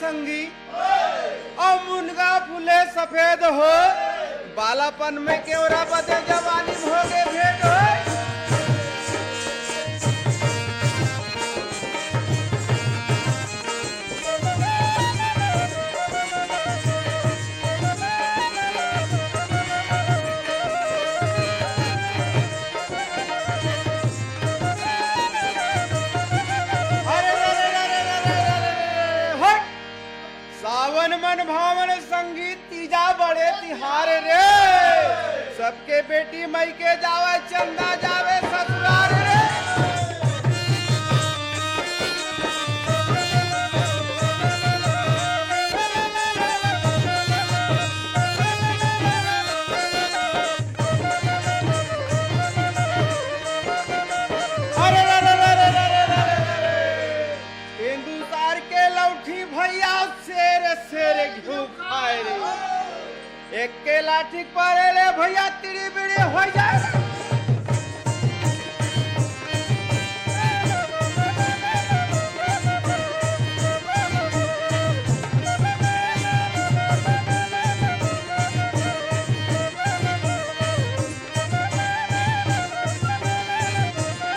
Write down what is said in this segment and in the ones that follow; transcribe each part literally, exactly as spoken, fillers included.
संगी, अउ मुनगा फूले सफेद हो, बालापन में केवरा बदे जवानी भोगे भेंट हो। अरे रे रे रे रे रे रे रे रे रे, हट! सावन मन भावन संगीत, तीजा बड़े तिहार रे। सबके बेटी मइके जावे, चंदा जावे ससुरार रे। अरे रे रे रे रे रे रे रे रे। तेंदुसार के लौठी भैया, शेर शेर घिउ खाए रे। एक के लाठी परे ले भैया, तिड़ी बिड़ी हो जाए।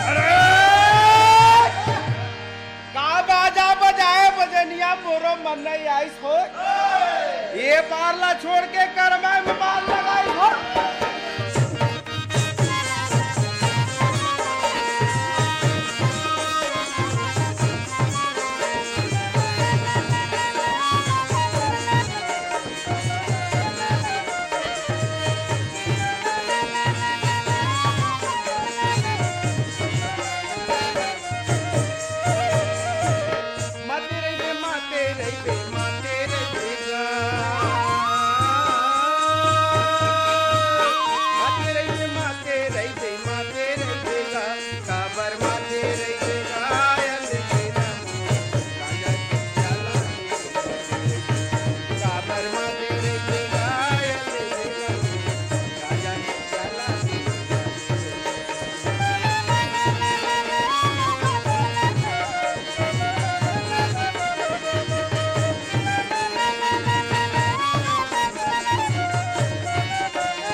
अरे! का बाजा बजाए बजनिया, मोरो मन नहीं आइस हो। ये पार ला छोड़ के करमाए में बाल लगाइस हो।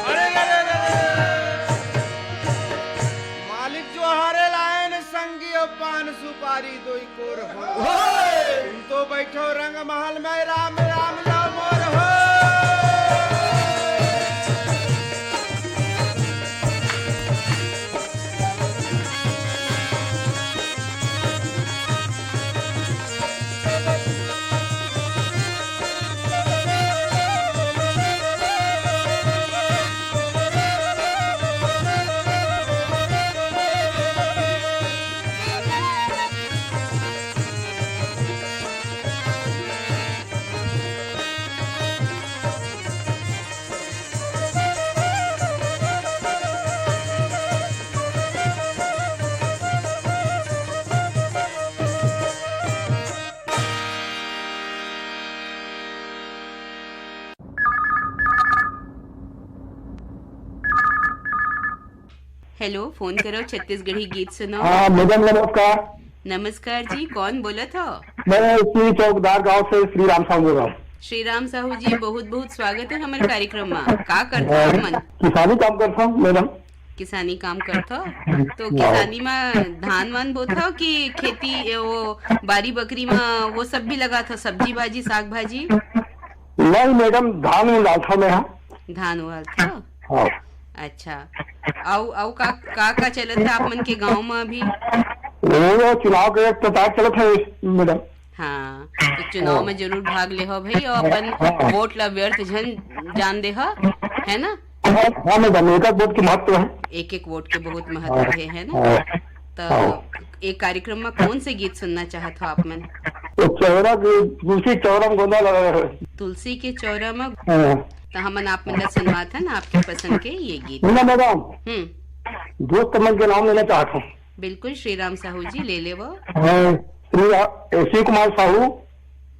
अरे, अरे, अरे, अरे। मालिक जोहारे लायन संगी अउ पान सुपारी दोई कोर हो। तुम तो बैठो रंग महल में, राम राम लो मोर हो। हेलो, फोन करो, छत्तीसगढ़ी गीत सुनो। हाँ, मैडम, नमस्कार। नमस्कार जी, कौन बोलत हो? मैं इसी चौकदार गांव से श्री राम साहू बोल रहा हूँ। श्री राम साहू जी, बहुत बहुत स्वागत है हमारे कार्यक्रम में। का करता है, मन? किसानी काम करता हूँ, मैडम। किसानी काम करता हो? तो हाँ। किसानी में धान वान बोता हो कि खेती, वो बारी बकरी में वो सब भी लगा था, सब्जी भाजी, साग भाजी? नहीं मैडम, धान उन डालता मैं, हाँ। धान उगालता हो? हाँ। अच्छा। अउ, अउ का, का, का चलत है आप मन के गांव में अभी? वो चुनाव के प्रचार चलत है मैडम। हाँ, तो चुनाव हाँ। में जरूर भाग ले हो भाई, और अपन हाँ। वोट ला व्यर्थ झन जान दे हो, है ना? हाँ, हाँ मैडम, एक एक वोट के महत्व है। एक एक वोट के बहुत महत्व हाँ, है, है ना? हाँ, तो हाँ। एक कार्यक्रम में कौन से गीत सुनना चाहत हो आप मन? तो चौरा के, तुलसी चौरा में गोंदा लगा है। तुलसी के चौरा में। हाँ। तो हमन आप मन ला सुनवात है ना आपके पसंद के ये गीत। सुना मैडम, हम्म। दोस्त मन के नाम लेना चाहत हूँ। बिल्कुल, श्री राम साहू जी, ले लेवो। हाँ, श्री रा-, ए, शिव कुमार साहू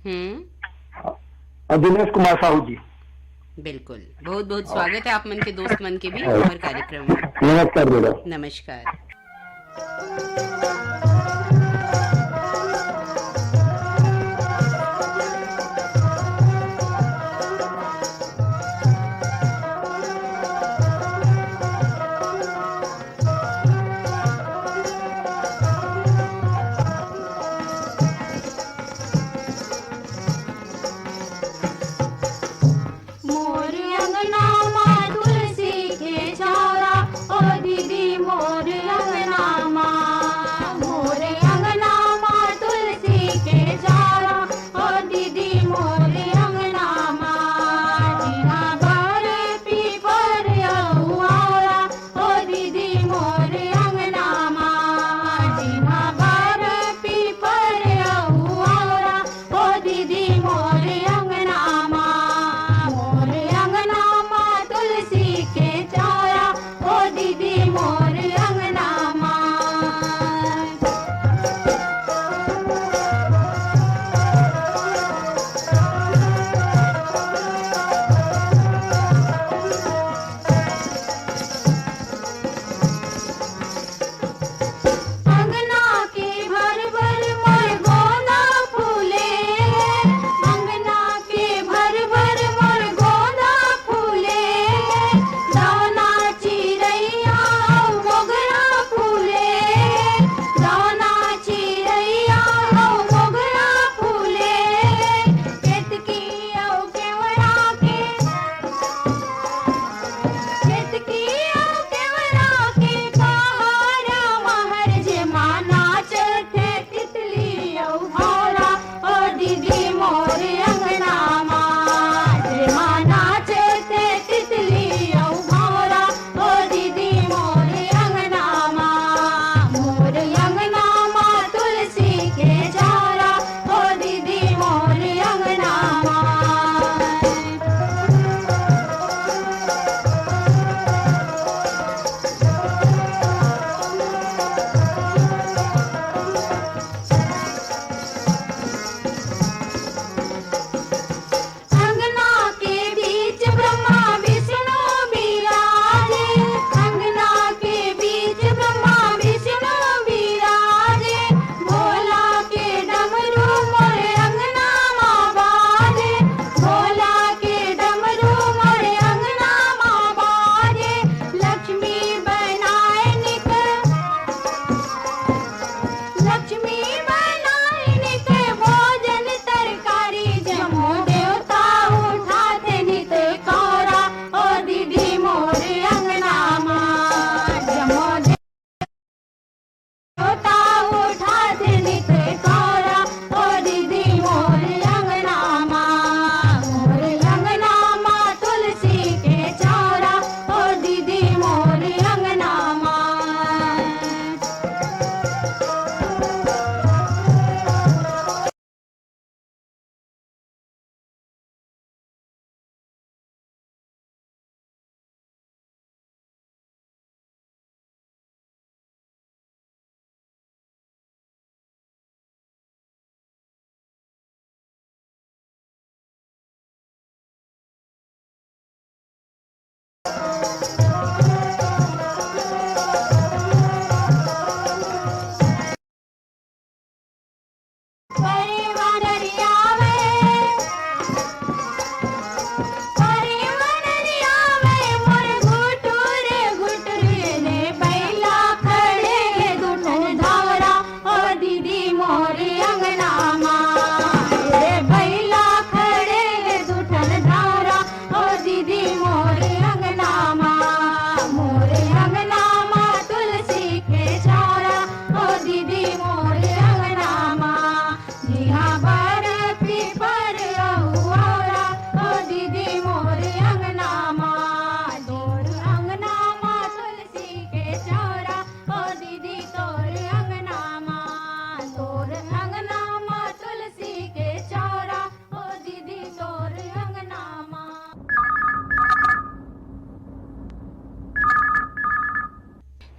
हम्म। और दिनेश कुमार साहू जी। बिल्कुल, बहुत बहुत स्वागत है आप मन के दोस्त मन के भी हाँ। हमारे कार्यक्रम में। नमस्कार मैडम। नमस्कार।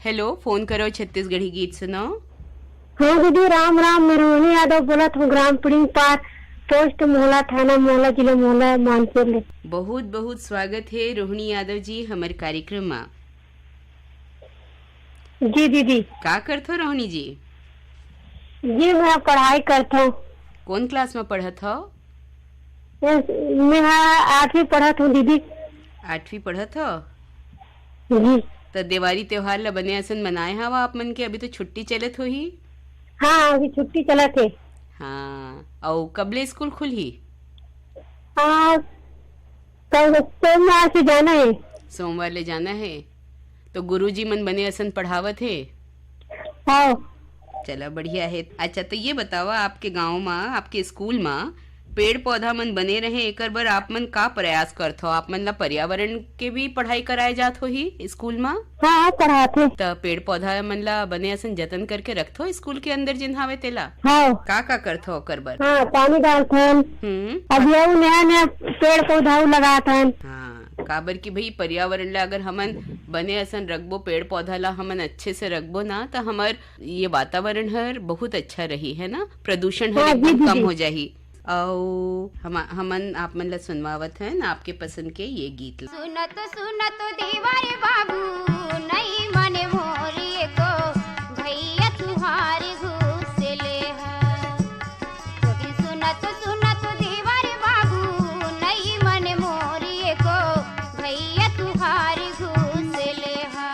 हेलो, फोन करो छत्तीसगढ़ी गीत सुनो। हाँ दीदी, राम राम, मैं रोहिणी यादव बोलत हूँ, ग्राम पिड़िंग पार, पोस्ट मोहला, थाना मोहला, जिला मोहला, मानपुर ले। बहुत बहुत स्वागत है रोहिणी यादव जी हमर कार्यक्रम मा। जी दीदी। का करथो रोहिणी जी? जी, मैं पढ़ाई करत हूँ। कौन क्लास में पढ़त हो? मैं आठवीं पढ़त हूँ दीदी। आठवीं पढ़त हो? जी। तो देवारी त्योहार ला बने असन मनाए हवा आप मन के? अभी तो छुट्टी चलत होही। हाँ, अभी छुट्टी चलत हे। हाँ, अउ कब ले स्कूल खुलही? हाँ, कल सोमवार से जाना है। सोमवार ले जाना है, तो गुरुजी मन बने असन पढ़ावत हे? हाँ। चला, बढ़िया है। अच्छा, तो ये बतावा, आपके गांव मा, आपके स्कूल मा पेड़ पौधा मन बने रहे, एकर बर आप मन का प्रयास करथो? आप मन ला पर्यावरण के भी पढ़ाई कराए जात होही स्कूल मा? हाँ, पढ़ाथे। त पेड़ पौधा मन ला बने असन जतन करके रखथो स्कूल के अंदर जेन हावे तेला? हाँ। का का करथो ओकर बर? हाँ, पानी डालथन। हम्म। अभी अउ नया नया पेड़ पौधा अउ लगाथन। हाँ, काबर कि भाई, पर्यावरण ला अगर हमन बने असन रखबो, पेड़ पौधा ला हमन अच्छे से रखबो ना, त हमर ये वातावरण हर बहुत अच्छा रही, है ना? प्रदूषण हर हाँ, जी एकदम कम दीदी। हो जाही। अउ हम, हमन आप मन ला सुनवावत हन आपके पसंद के ये गीत ला। सुनत सुनत देवा रे बाबू, नई मने मोरी को भैया तुहार घुस ले हा। सुनत सुनत देवा रे बाबू, नई मने मोरी को भैया तुहार घुस ले हा।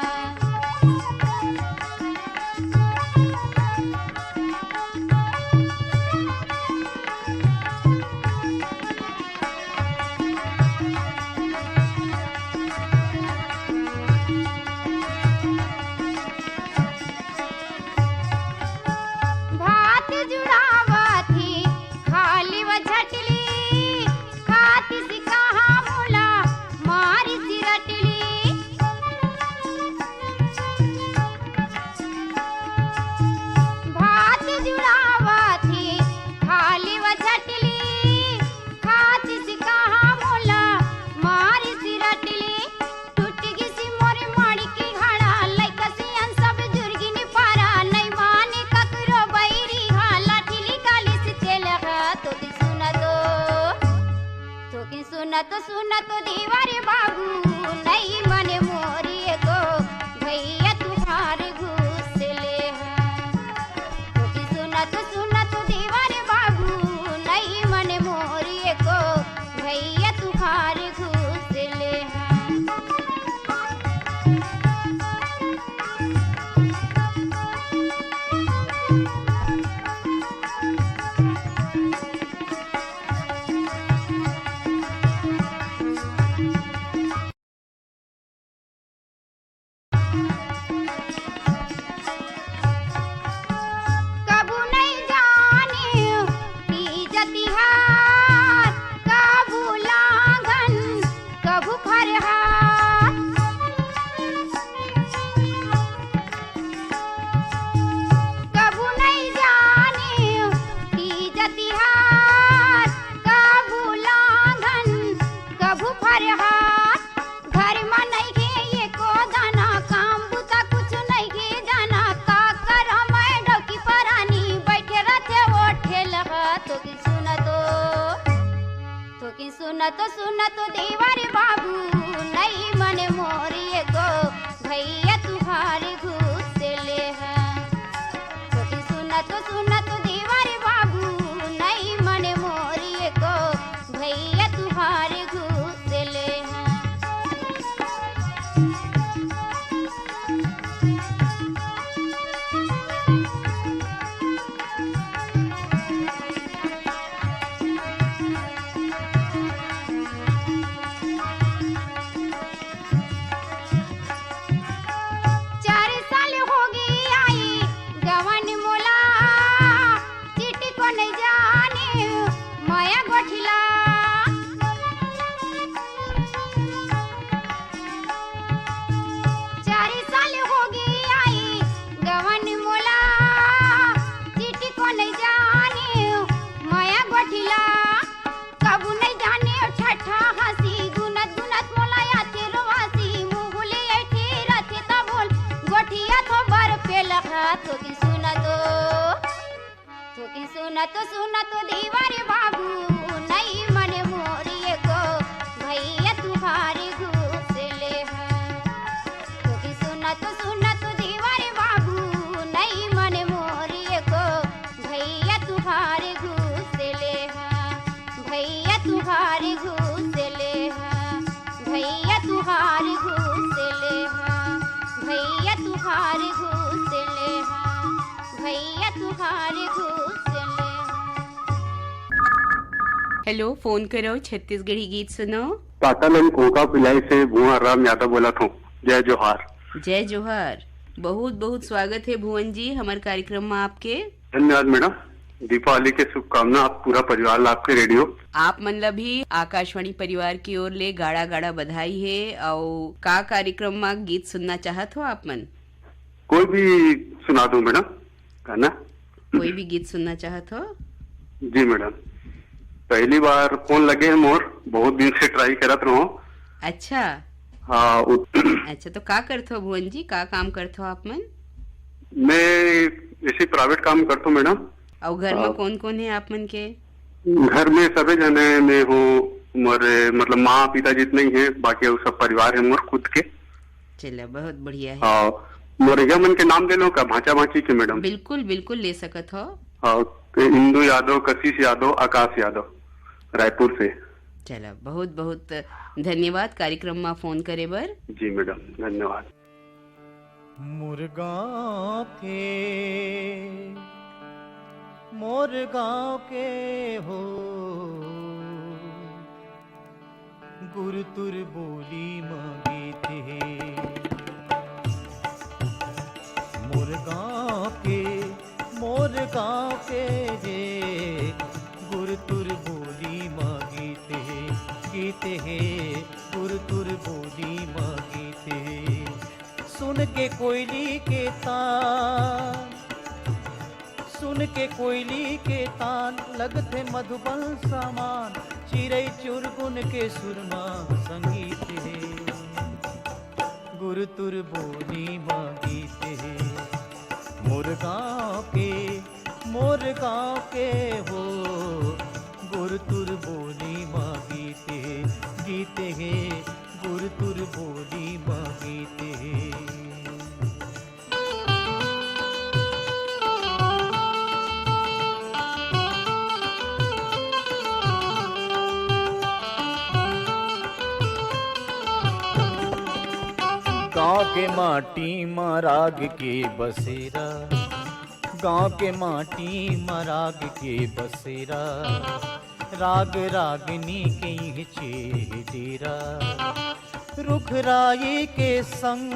भात जुड़ावत ही खाली व झटली, खातिस कहाँ मोला मारिस रटली। भात जुड़ावत ही खाली व झटली, खातिस कहाँ मोला मारिस रटली। टूट गिस मोर माड़ी के घड़ा, लइका सियान सब जुरगिन पारा, नइ माने ककरो बैरी हा, लाठी निकालिस तेल हा। तो सुन तो, तो सुनत सुनत देवा रे बाबू, नई मने मोरी को भैया तुहार घुस ले हा। सुनत सुनत देवा रे बाबू, नई मने मोरी को भैया तुहार घुस ले हा। कभू नइ जाने तीज तिहार, कभू लांघन, कभू फरहार। कभू नइ जाने तीज तिहार, कभू लांघन, कभू फरहार। घर म नइगे एको दाना, काम बुता कुछु नइगे जाना। का करँव मैं डौकी परानी, बइठे रथे ओ ठेलहा। तो कि सुन तो, तो कि सुन तो, सुन तो देवा रे बाबू, नई मने मोरी एको भैया तुहार घुस ले हा। तो कि सुन तो, सुन तो देवा रे बाबू, नई मने मोरी एको भैया तुहार घुस ले हा। तो सुन तो देवर बाबू, नई मन मोर एको भैया तुहार घूस ले हा। तो भी सुन तो सुन तो देवर बाबू, नई मन मोर एको भैया तुहार घूस ले हा। भैया तुहार घूस ले हा। भैया तुहार घूस ले हा। भैया तुहार घूस ले हा। भैया तुहार घूस ले हा। हेलो, फोन करो, छत्तीसगढ़ी गीत सुनो। पाटन अउ कोका भिलाई से भुवन राम यादव बोलत हूँ। जय जोहार। जय जोहार। बहुत बहुत स्वागत है भुवन जी हमर कार्यक्रम में आपके। धन्यवाद मैडम। दीपावली के शुभकामना आप पूरा परिवार ला आपके रेडियो। आप मन ला भी आकाशवाणी परिवार की ओर ले गाड़ा गाड़ा बधाई है। और का कार्यक्रम में गीत सुनना चाहत हो आप मन? कोई भी सुना दो मैडम, गाना। कोई भी गीत सुनना चाहत हो? जी मैडम, पहली बार फोन लगे है मोर, बहुत दिन से ट्राई करत रहो। अच्छा। हाँ, उत- अच्छा, तो का करत हो भुवन जी, का काम करत हो आप मन? मैं ऐसे प्राइवेट काम करत हूँ मैडम। और घर में हाँ। कौन कौन है आप मन के? घर में सबे जने, मैं हूँ, मोरे मतलब माँ पिता जितने ही हैं, बाकी वो सब परिवार है मोर खुद के। चलो, बहुत बढ़िया है। हाँ, मोर भैया मन के नाम ले लो का, भांचा भांची के मैडम? बिल्कुल, बिल्कुल ले सकत हो। हाँ, इंदु यादव, कशिश यादव, आकाश यादव, रायपुर से। चलो, बहुत बहुत धन्यवाद कार्यक्रम में फोन करे बर। जी मैडम, धन्यवाद। मोर गाँव के, मोर गाँव के हो, गुरतुर बोली म गीत हे। मोर गाँव के, मोर गाँव के रे, गुरतुर बोली म गीत हे, गीत हे, गुरतुर बोली म गीत हे। सुन के कोयली के तान, सुन के कोयली के तान, लगथे मधुबन समान, चिरई चुरगुन के सुरमा संगीत हे। गुरतुर बोली म गीत हे, मोर गाँव के, मोर गाँव के हो। गुरतुर बोली म गीत हे, गीत हे, गुरतुर बोली म गीत हे। गाँव के माटी म राग के बसेरा, गाँव के माटी म राग के बसेरा, राग रागनी के इहचे डेरा। रुख राई के संग,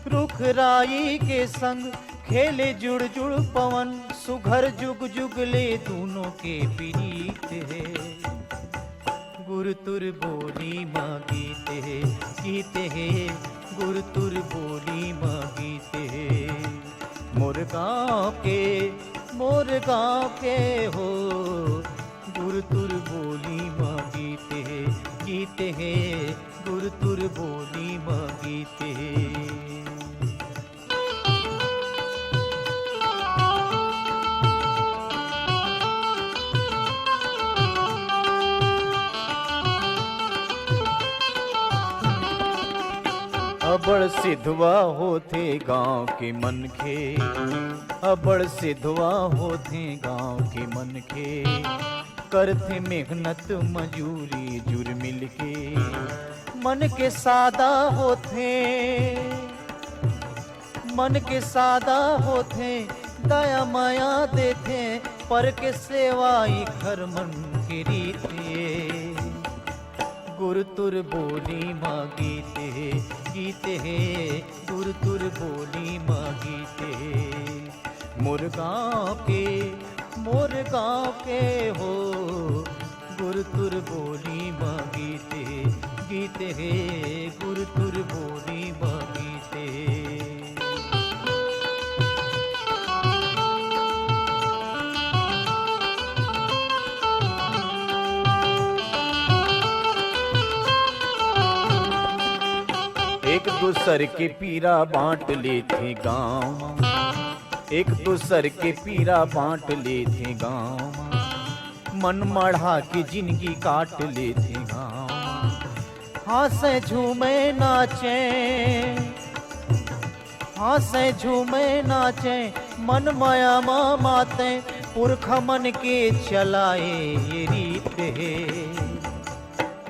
रुख राई के संग खेले जुड़ जुड़ पवन, सुघर जुग जुग ले दूनों के प्रीत हे। गुरतुर बोली म गीत हे, गीत हे, गुरतुर बोली म गीत हे। मोर गाँव के, मोर गाँव के हो, गुरतुर बोली म गीत हे, गीत हे, गुरतुर बोली म गीत हे। अबड़ सिधवा होथे गाँव के मनखे, अबड़ सिधवा होथे गाँव के मनखे, करथे मेहनत मजूरी जुर मिलके, मन के सादा होथे। मन के सादा होथे, दया मया देथे, पर के सेवा ई घर मन के रीत हे। गुरतुर बोली म गीत हे, गीत हे, गुरतुर बोली म गीत हे। मोर गाँव के, मोर गाँव के हो, गुरतुर बोली म गीत हे, गीत हे, गुरतुर बोली म गीत हे। एक दूसर के पीरा बाँट लेथे गाँव म। एक दूसर के पीरा बांट लेथे गाँव मा, मन मढ़ा के जिनगी काट लेथे गाँव मा। हाँसे झूमे नाचे, हाँसे झूमे नाचे, मन मया मा माते, पुरखा मन के चलाए ये रीत हे।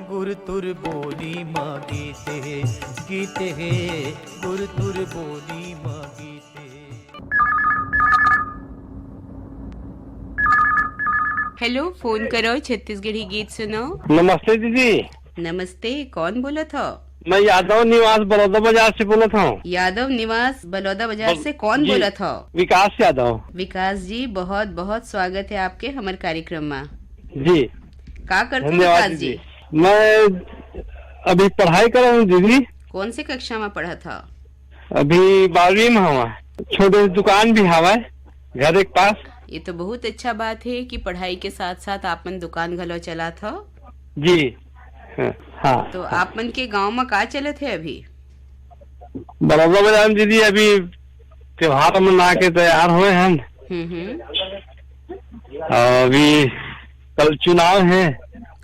गुरतुर बोली मा गीत हे, गीत हे, गुरतुर बोली मा गीत हे। हेलो, फोन करो, छत्तीसगढ़ी गीत सुनो। नमस्ते दीदी। नमस्ते, कौन बोलत हो? मैं यादव निवास बलौदा बाजार से बोलत हूँ। यादव निवास बलौदा बाजार बल-, से कौन जी, बोलत हो? विकास यादव। विकास जी, बहुत बहुत स्वागत है आपके हमर कार्यक्रम में। जी। का करते हो धन्यवाद विकास जी? दीदी। मैं अभी पढ़ाई कर रहा हूँ दीदी। कौन से कक्षा में पढ़त हो? अभी बारहवीं में हवा। छोटे दुकान भी हवा है घर के पास। ये तो बहुत अच्छा बात है कि पढ़ाई के साथ साथ आप मन दुकान घलो चलात हो। जी। हाँ। तो आप मन के गांव में का चलत है अभी? बलौदा बाजार में दीदी अभी त्योहार मना के तैयार हुए हैं। हम्म, हम्म। और अभी कल चुनाव है।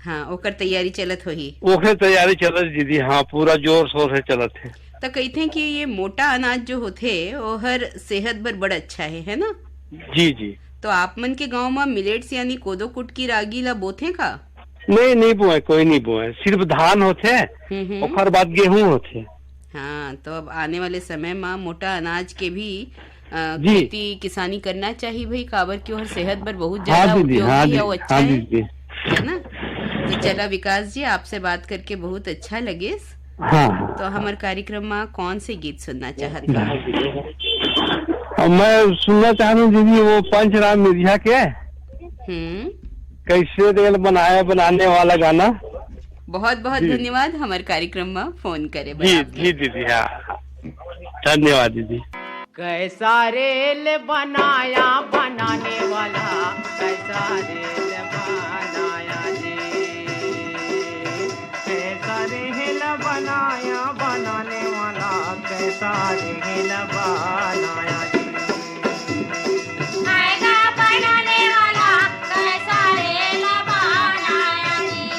हाँ, ओकर तैयारी चलत होही। ओकर तैयारी चलत दीदी, हाँ, पूरा जोर शोर से चलत है। तो कहते हैं कि ये मोटा अनाज जो होथे, ओहर सेहत बर बड़ा अच्छा है, है ना? जी, जी। तो आप मन के गांव में मिलेट्स यानी कोदो कुटकी रागी ला बोथे का? नहीं, नहीं बोए, कोई नहीं बोए, सिर्फ धान होथे, हम्म, हम्म। ओकर बाद गेहूं होथे। हाँ, तो अब आने वाले समय में मोटा अनाज के भी, अ, जी। खेती किसानी करना चाहिए भाई, काबर कि ओहर सेहत बर बहुत हाँ ज्यादा दीदी, हाँ उपयोगी है, दीदी, वो अच्छा हाँ है, दीदी। है ना? तो चला विकास जी, आपसे बात करके बहुत अच्छा लगे। हाँ, हाँ। तो हमर कार्यक्रम में कौन से गीत सुनना चाहत हो? अब मैं सुनना चाह रहा हूँ दीदी, वो पंचराम मिर्झा के हम्म। कैसे रेल बनाया बनाने वाला गाना। बहुत बहुत जी। धन्यवाद हमर कार्यक्रम में फोन करे बर जी, आपके। जी दीदी, हाँ, हाँ। धन्यवाद दीदी। कैसा रेल बनाया बनाने वाला, कैसा रेल बनाया जी, कैसा रेल बनाया बनाने वाला, कैसा रेल बनाया जी। आएगा बनाने वाला, कैसा रेल बनाया जी।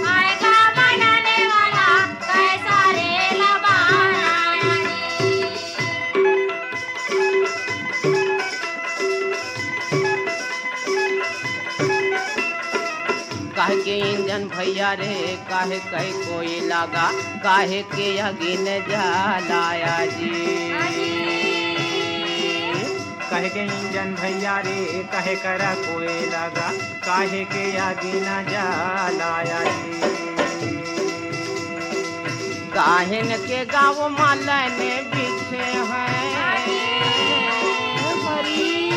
आएगा बनाने वाला, कैसा रेल बनाया जी। काहे के इंजन भैया रे, काहे कई कोई लगा, काहे के अगिन जलाया जी। काहे के इंजन भैया रे, काहे करा कोई लगा, काहे के अगिन जलाया जी। काहेन के गाँव मालन बिछे हैं हरी,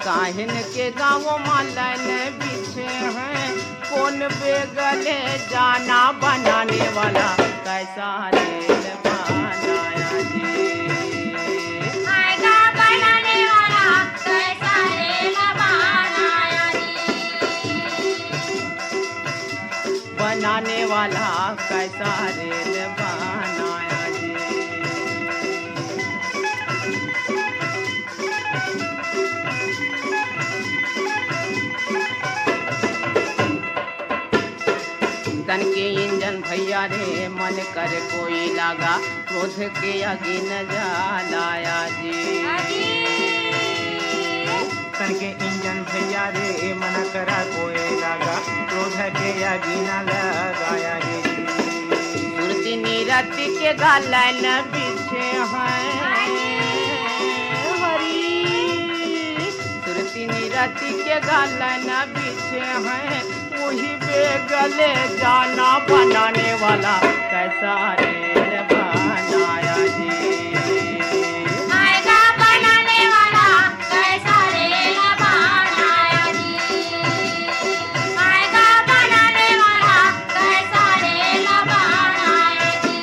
काहेन के गाँव मालन बिछे हैं, कौन बेगले जाना बनाने वाला, कैसा रेल बनाया जी। आएगा बनाने वाला, कैसा रेल बनाया जी। बनाने वाला, कैसा रेल बनाया जी। तन के इंजन भैया रे, मन कर कोई लागा, क्रोध के आगे न जलाया जी। तन के इंजन भैया रे, मन करा कोई लागा, क्रोध के आगे न लगाया जी। सुरती निरति के गालन बिछे हैं हरी, सुरती निरति के गालन बिछे हैं, वही बेगले जाना बनाने वाला, कैसा रेल बनाया जी। आएगा बनाने वाला, कैसा रेल बनाया जी। आएगा बनाने वाला, कैसा रेल बनाया जी।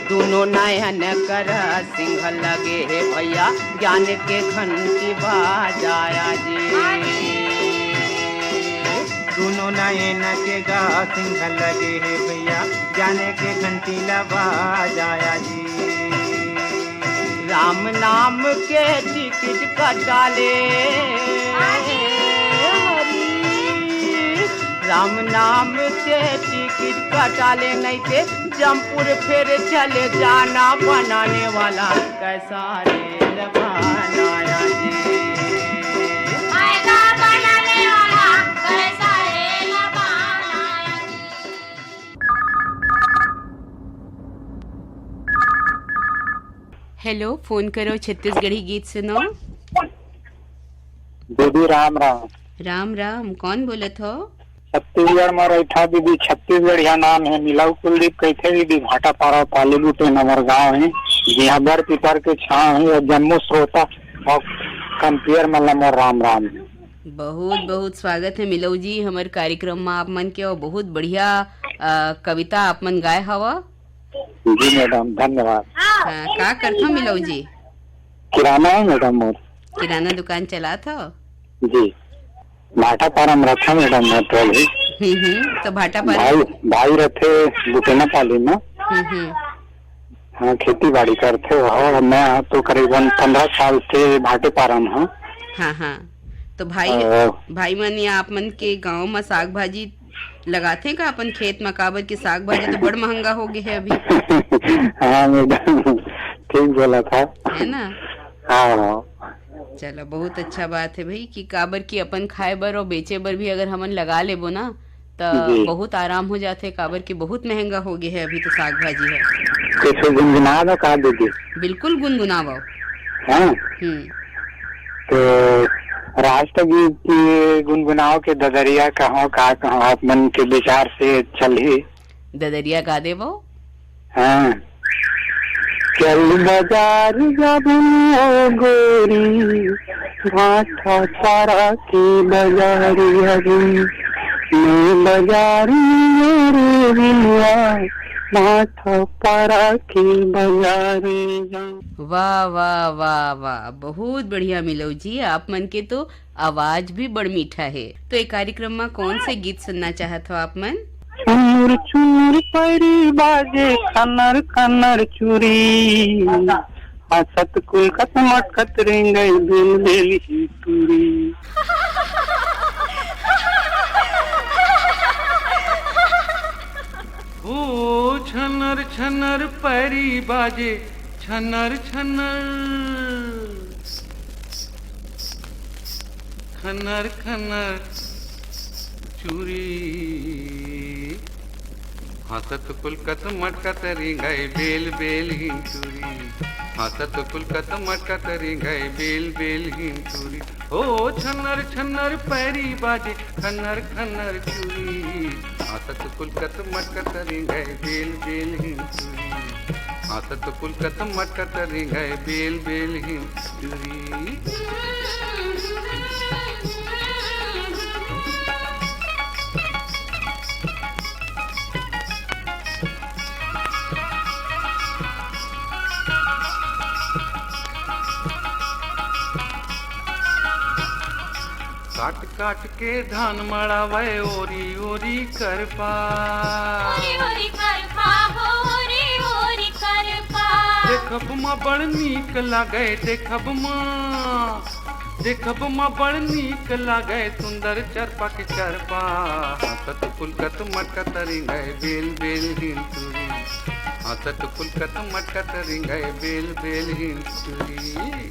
दोनों नयन कर सिंह लगे हे भैया, ज्ञान के घंटी बजाया जी। दुनो नयन के गा सिंह लगे हे भैया, जाने के घंटी ला बजाया जी। राम नाम के टिकट कटा ले, हरी, राम नाम के टिकट कटा ले, नहीं ते जमपुर फिर चले जाना बनाने वाला। कैसा रेल बनाया जी। फायदा बनाने वाला कैसा रेल बनाया जी। हेलो, फोन करो छत्तीसगढ़ी गीत सुनो। दीदी राम राम। राम राम, कौन बोलत हो? छत्तीसगढ़ म रहिथव दीदी, छत्तीसगढ़िया नाम हे, मिलऊ कुलदीप कहिथे दीदी, भाटापारा पाली गुटेन हमर गांव हे, जिहां बर पीपर के छांव हे, अउ जम्मो श्रोता अउ कंपियर मन ला मोर राम राम। बहुत बहुत स्वागत हे मिलऊ जी हमर कार्यक्रम म आप मन के, अउ बहुत बढ़िया, अ, कविता आप मन गाए हव। जी मैडम, धन्यवाद। हाँ, का करथव मिलऊ जी? किराना हे मैडम मोर। किराना दुकान चलात हव? जी। भाटापारा म रथंव मैडम, मैं तो अभी। हम्म, हम्म, तो भाटापारा भाई, भाई रथे गुटेना पाली म। हम्म, हम्म। हाँ, खेती बाड़ी करथे वो, और मैं तो करीबन पंद्रह साल से भाटेपारा म हूँ। हाँ, हाँ। तो भाई, और भाई मन या आप मन के गांव म साग भाजी लगाथे का अपन खेत म? काबर कि साग भाजी तो बड़ महंगा हो गए हे अभी। हाँ मैडम, ठीक बोलत हव। है ना? हाँ, हाँ। चलो, बहुत अच्छा बात हे भाई कि काबर कि अपन खाए बर और बेचे बर भी अगर हमन लगा लेबो ना, त जी। बहुत आराम हो जाथे, काबर कि बहुत महंगा हो गए हे अभी तो साग भाजी हे। कुछ गुनगुना दो का दीदी? बिल्कुल गुनगुनावव। हाँ? हम्म। तो राष्ट्रगीत की गुनगुनाओ के ददरिया कहो का कहो, आप मन के विचार से चलही। ददरिया गा देवो। हाँ। चल बजार जाबो गोरी, भाटापारा के बजार जाबो। मैं बजार रे बिलवा, भाटापारा के बजार जाबो। वाह, वाह, वाह, वाह, बहुत बढ़िया मिलऊ जी, आप मन के तो आवाज भी बड़ मीठा हे। तो ये कार्यक्रम में कौन से गीत सुनना चाहत हो आप मन? चुनुर चुनुर पैरी बाजे खनर खनर चूरी, हंसत कुलकत मटकत रेंगय बेल बेल ही टूरी। हो छनर छनर पैरी बाजे, छनर छनर, खनर खनर चूरी। हंसत कुलकत मटकत रिंगय बेल बेल हिंचुरी। हंसत कुलकत मटकत रिंगय बेल बेल हिंचुरी। ओ छन्नर छन्नर पैरी बाजे खन्नर खन्नर चूरी। हंसत कुलकत मटकत रिंगय बेल बेल हिंचुरी। हंसत कुलकत मटकत रिंगय बेल बेल हिंचुरी। काट काट के धान मड़ावे ओरी ओरी करपा। ओरी ओरी करपा हो, ओरी ओरी करपा। देखब म बड़ नीक लागे, देखब म, देखब म बड़ नीक लागे, सुंदर चरपा के चरपा। हंसत कुलकत मटकत रिंगय बेल बेल हिंचुरी। हंसत कुलकत मटकत रिंगय बेल बेल हिंचुरी।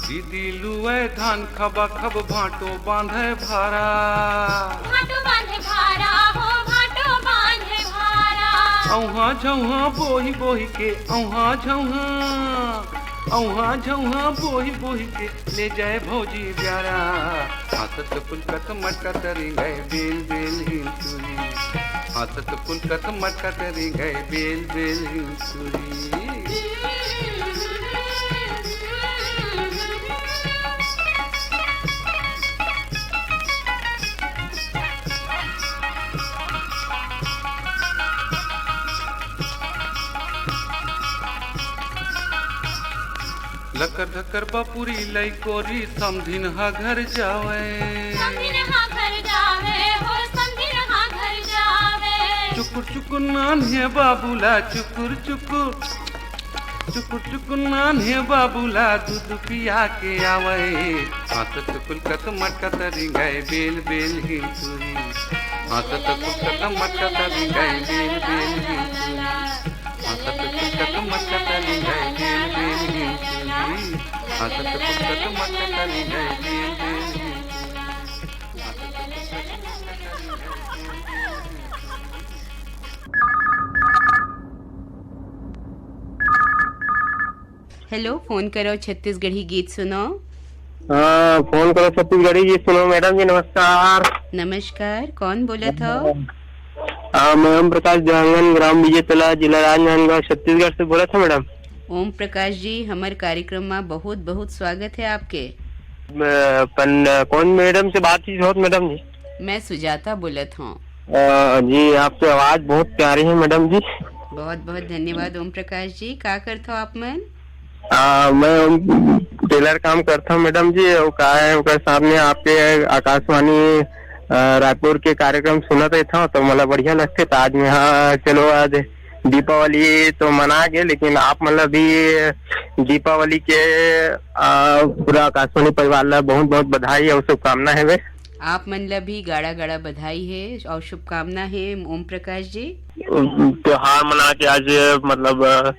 दीदी लुए धान खबा खब भांटो बांधे भारा। भांटो बांधे भारा हो, भांटो बांधे भारा। औहा झौहा बोही बोही के, औहा झौहा, औहा झौहा बोही बोही के, ले जाए भौजी ब्यारा। हंसत कुलकत मटकत रिंगय बेल बेल हिंचुरी। हंसत कुलकत मटकत रिंगय बेल बेल हिंचुरी। लकर धकर बापुरी लइकोरी समधिन हा घर जावे। समधिन हा घर जावे, हो समधिन हा घर जावे। चुकुर चुकुर नान्हे बाबूला चुकुर चुकुर। चुकुर चुकुर नान्हे बाबूला दूध पिया के आवे। हाथ चुकुल कत मटकत रिंगाए बेल बेल हिंसुरी। हाथ चुकुल कत मटकत रिंगाए बेल बेल हिंसुरी। हाथ चुकुल कत मटकत रिंगाए बेल बेल हिंसुरी। हाथ चुकुल कत मटकत रिंगाए बेल बेल हिंसुरी। हेलो, फोन करो छत्तीसगढ़ी गीत सुनो। हाँ, फोन करो छत्तीसगढ़ी गीत सुनो। मैडम जी, नमस्कार। नमस्कार, कौन बोलत हो? हाँ, मैं ओम प्रकाश देवांगन, ग्राम विजय तला, जिला राजनांदगांव, छत्तीसगढ़ से बोलत हो मैडम। ओम प्रकाश जी, हमर कार्यक्रम में बहुत बहुत स्वागत है आपके। मैं अपन, कौन मैडम से बातचीत होत मैडम जी? मैं सुजाता बोलत हूँ। अ, जी, आपकी आवाज बहुत प्यारी है मैडम जी। बहुत बहुत धन्यवाद ओम प्रकाश जी। का करत हो आप मन? आ, मैं टेलर काम करता हूँ मैडम जी, और का है ओकर साथ में आपके आकाशवाणी, आ, रायपुर के कार्यक्रम सुनत रहता हूँ, तो मतलब बढ़िया लगते। तो आज मैं, हाँ, चलो, आज दीपावली तो मना गए, लेकिन आप मतलब भी दीपावली के, आ, पूरा आकाशवाणी परिवार ला बहुत बहुत बधाई और शुभकामना है। आप मन ला भी गाड़ा गाड़ा बधाई है और शुभकामना है ओम प्रकाश जी। त्योहार मना के आज, मतलब, अ,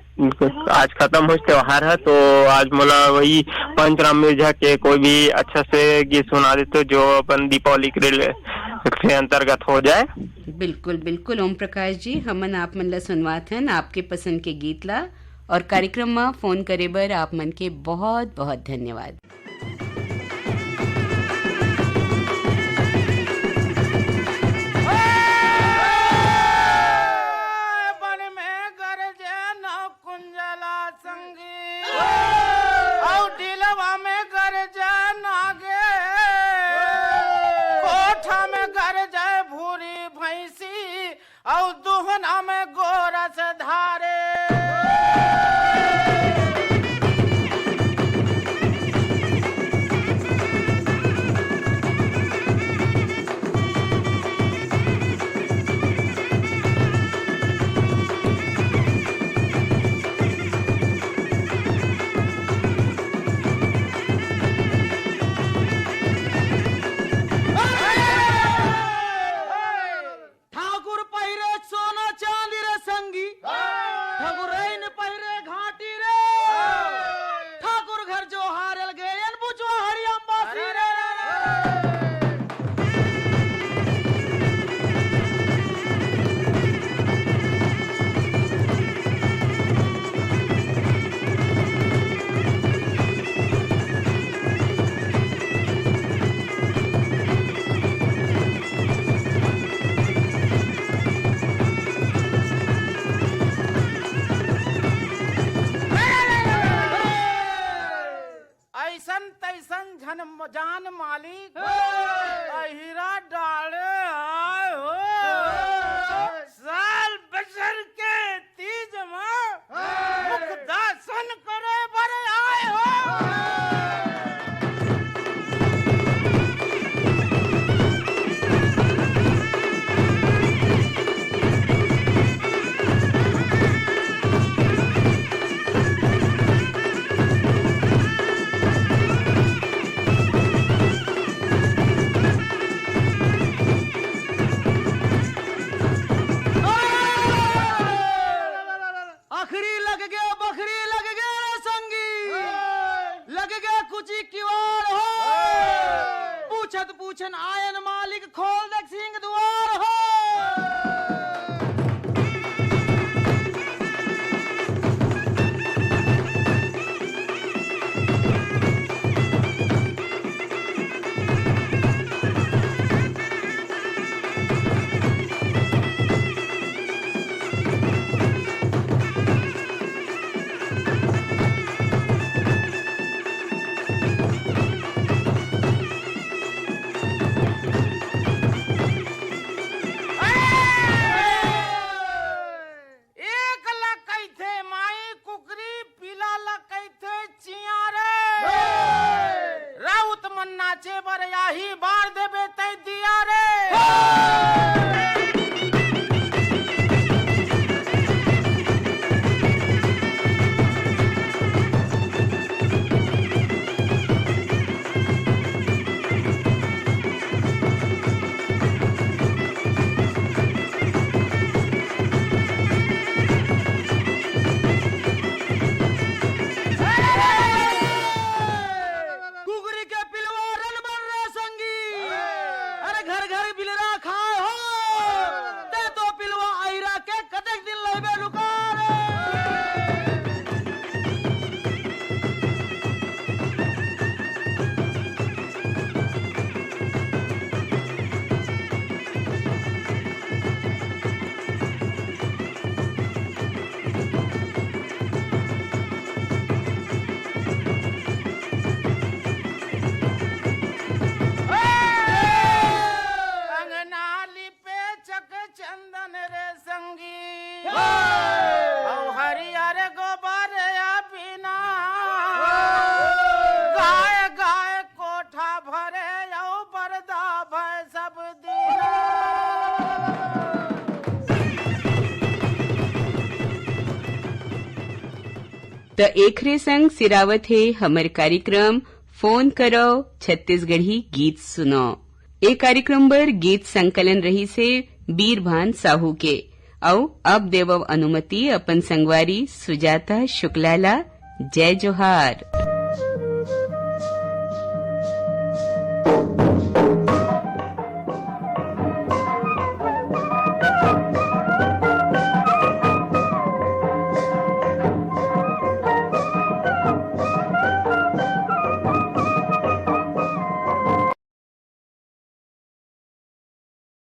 आज खत्म हो त्योहार है, तो आज मोला वही पंचराम मिर्जा के कोई भी अच्छा से गीत सुना देते, जो अपन दीपावली के रिले-, के अंतर्गत हो जाए। बिल्कुल, बिल्कुल ओम प्रकाश जी, हमन आप मन ला सुनवात हन आपके पसंद के गीत ला, और कार्यक्रम में फोन करे बर आप मन के बहुत बहुत धन्यवाद। वन में गरजे न कुंजला संगी, औ डीलवा में गरजे नागे, कोठा में गरजे भूरी भैंसी, औ दुहना में गोरस धारे। ठाकुर पहिरे सोना चांदी रे संगी, ठाकुर रहीन पहिरे घाटी रे, ठाकुर घर जो हारल गए अन बुचवा हरियम बासी रे। ऐसन तैसन झन जान मालिक, अहिरा डाले आए हो। साल बछर के तीज मा मुख दर्शन करे बर आए हो। अखरी लग गे, बखरी लग गे रे संगी, लग गे कुची किवाड़ हो। पूछत पूछन आयन मालिक खोल दे सिंह दुआर हो। चे बर आही बार देबे तै दिया रे। कुकरी के पिलवा रन बर रे संगी। अरे घर घर बिलरा खाए हो। ते तो पिलवा अहिरा के कतेक दिन लेबे लुका रे। अंगना लिपे चक चंदन रे संगी। अउ हरियर गोबर या बिना। गाय गाय कोठा भरे अउ बरदा भय सब दीना। त एखरे संग सिरावत हे हमर कार्यक्रम फोन करव छत्तीसगढ़ी गीत सुनव। ए कार्यक्रम बर गीत संकलन रहिस हे बीरभान साहू के। अउ अब देवव अनुमति अपन संगवारी सुजाता शुक्ला ला। जय जोहार।